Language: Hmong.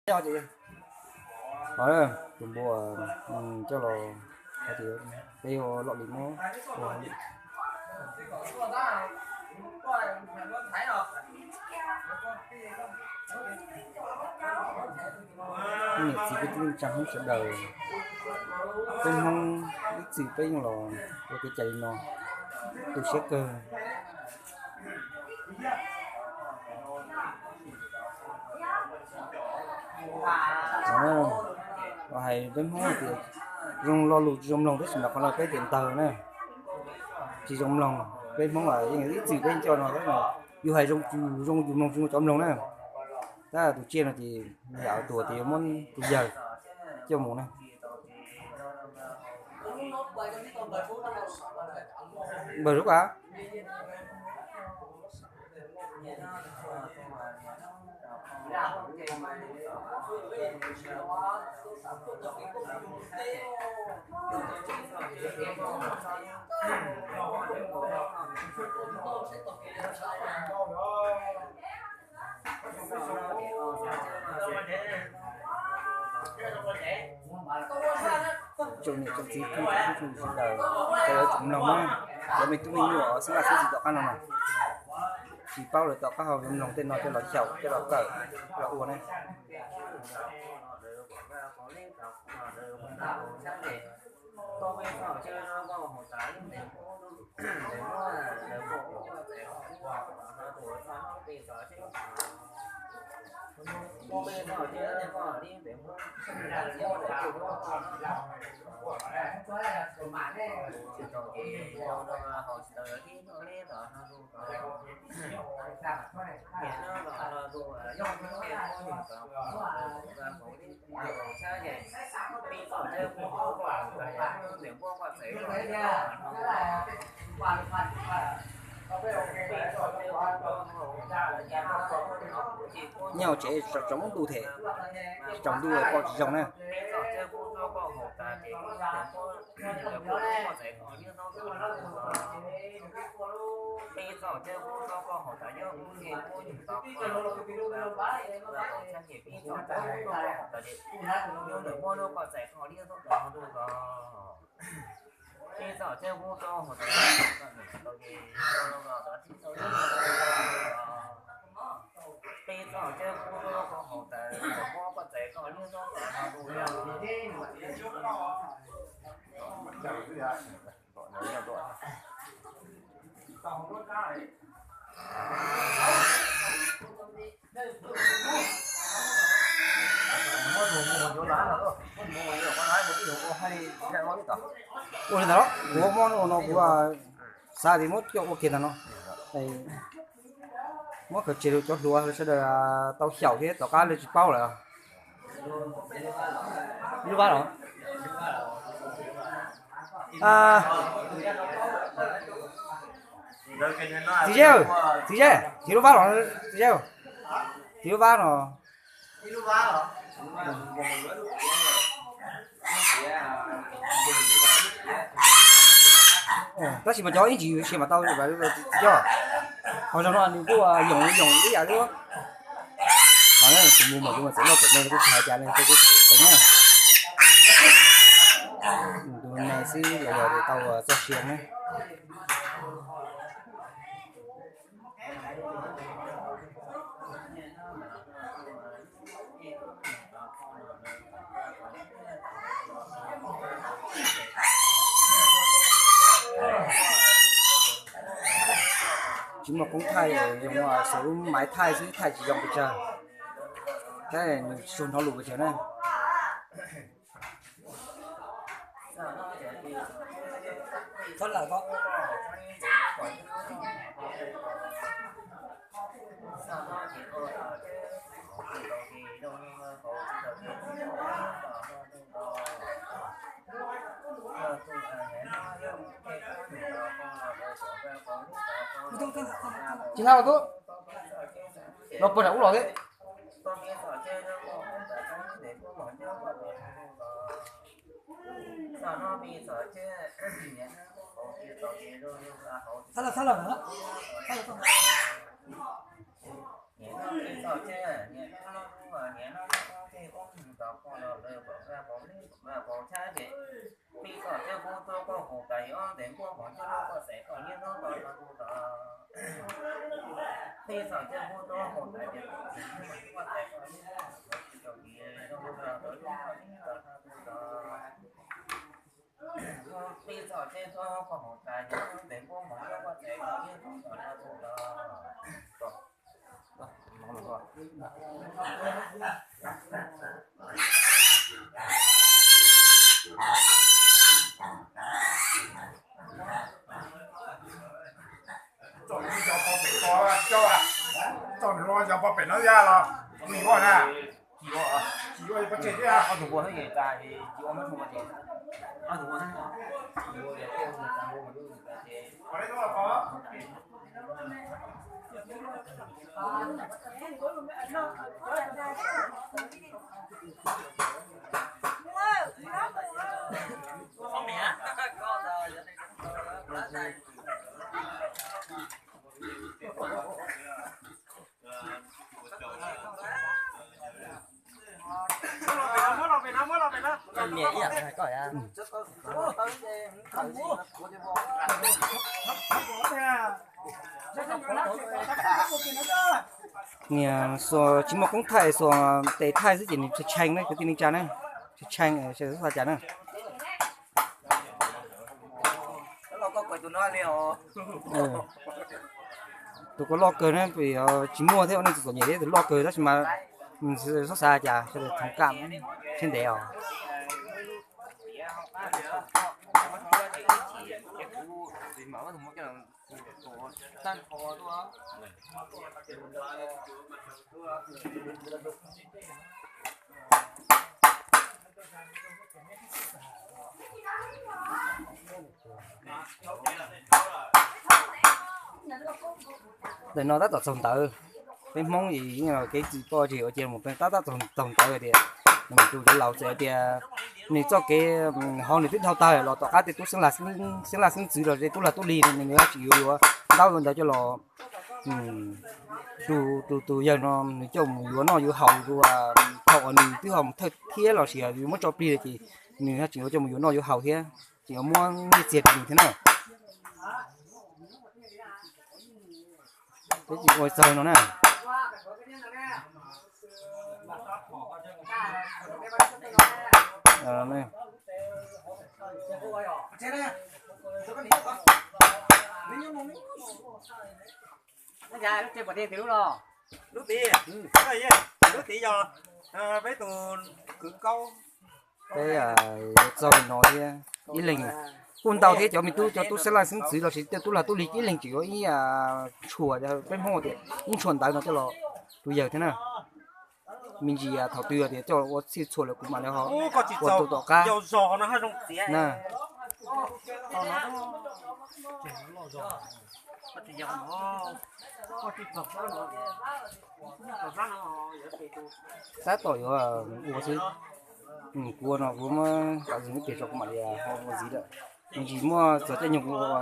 Tus npua coj los hais tias peb ua lom li muab ua. Niam txiv kwv tij neej tsa Hmoob sawv daws, peb Hmoob ib txwm peb yeej los ua kev cai li no, tu siab kawg. Los hais peb Hmoob hais tias zoo lo lus tsis zoo mloog tab sis mas qhov no peb tias ntawg na, tsis zoo mloog. Peb Hmoob yeej ib txwm peb coj no, yus hais zoo yus mloog tsis zoo cov mloog na. Tab tus tsiaj no ces yam tuag ces yuav muab tus yawg coj mus na. Npawg Zub Kav. Tsoom niam tsoom txiv kwv tij sawv daws, cov yuav tsum mloog na, cov me tub me nyuam xeeb lam xeeb ntxwv tom qab no na, tsis paub lawm tom qab ho mloog tej no coj los xyaum coj los kawm los ua na. Nyob hauv tsev tsaus ntuj thiab, tsaus ntuj pom tsis zoo na. Ua li ntawd los kuv muab no kuv xav tias muab coj ua kiag ntawm no, muab khaws tseg rau cov hluas sawv daws tau xyaum thiab tom qab lawv tsis paub lawm. Lub vab los? Txiv Zeb, Txiv Zeb, thib lub vab los, Txiv Zeb, thib lub vab no. Tab sis mas cov ib ntsis sia mas tau, cov qhov zoo no nws kuj yoos yoos ib yam li. Tus mus mas kuv mas txawm loj pem me kuj tsis hais cas li, kuv tsis teev na. Tus me xwb los yog tau txoj sia ne. Tsis muaj koob thaij, yog xav lub maiv thaij xwb, thaij tsis zoo pes tsawg. Tab nws tsis tshua hnov lus pes tsawg na. Tsis tau tub, los puag nram ub los thiab. Txog nws los yog pog pem no ya los nws yuav na. Tsis yuav, tsis yuav pov tseg thiab. Ob tug npua xwb ces tas, tsis ua muab tug pov tseg. Ob tug npua xwb. Niam xuas tsis muaj koob thaij, xuas tes thaij xwb ces nws tshee tshee na kwv tij neej tsa na, tshee tshee xav cas na. Tus ko loj kawg na, tsis muaj thiab, ua neej txom txom nyem thiab, tus loj kawg tab sis mas xob xav cas sawv daws thov kam thiab ntev os. Ntawm no tab tom txaug ntawv, peb Hmoob es yeej kev txwm poj tseg ua cia mus peb tab tab tom txaug ntawv tias, nws tus cov laus txawm tias nws txoj kev hauv nws twb dhau tawg los tom qab tej tub xeeb laus xeeb ntxwv los tej tub lag tub lig nws tsis yuav yuav ntaub ntawd coj los, tus tus yawg no nws coj mus yuav noj yuav haus, thaum uas nws twb ho mus thawj thiab los sis yog yuav muab tso plig lawm ces nws tseem yuav coj mus yuav noj yuav haus thiab, tseem yuav muab nyiaj txiag rau nws thiab na. Peb tsis ua txog no na. Lub tid, lub tid yog peb tus kwv Kaub. Peb yuav txog li no thiab, ib leeg kuj ntau thiab, cov me tub cov tub xeeb leej xeeb ntxwv los sis tej tub lag tub lig ib leeg tseem yuav ib tshuaj, peb Hmoob tias ib tshuaj ntawv no coj los tus yawg thiab na. Me ntsis thaum twg tias coj ua txhij txhua lawm kuv mam li ho ua tus tom qab na. Tab tom yuav ua xwb, kuv ua no kuv muab tam zis neb piav tso kuv mam li ho ua ntxiv lawm. Me ntsis muaj txog caij nyoog kuv ua.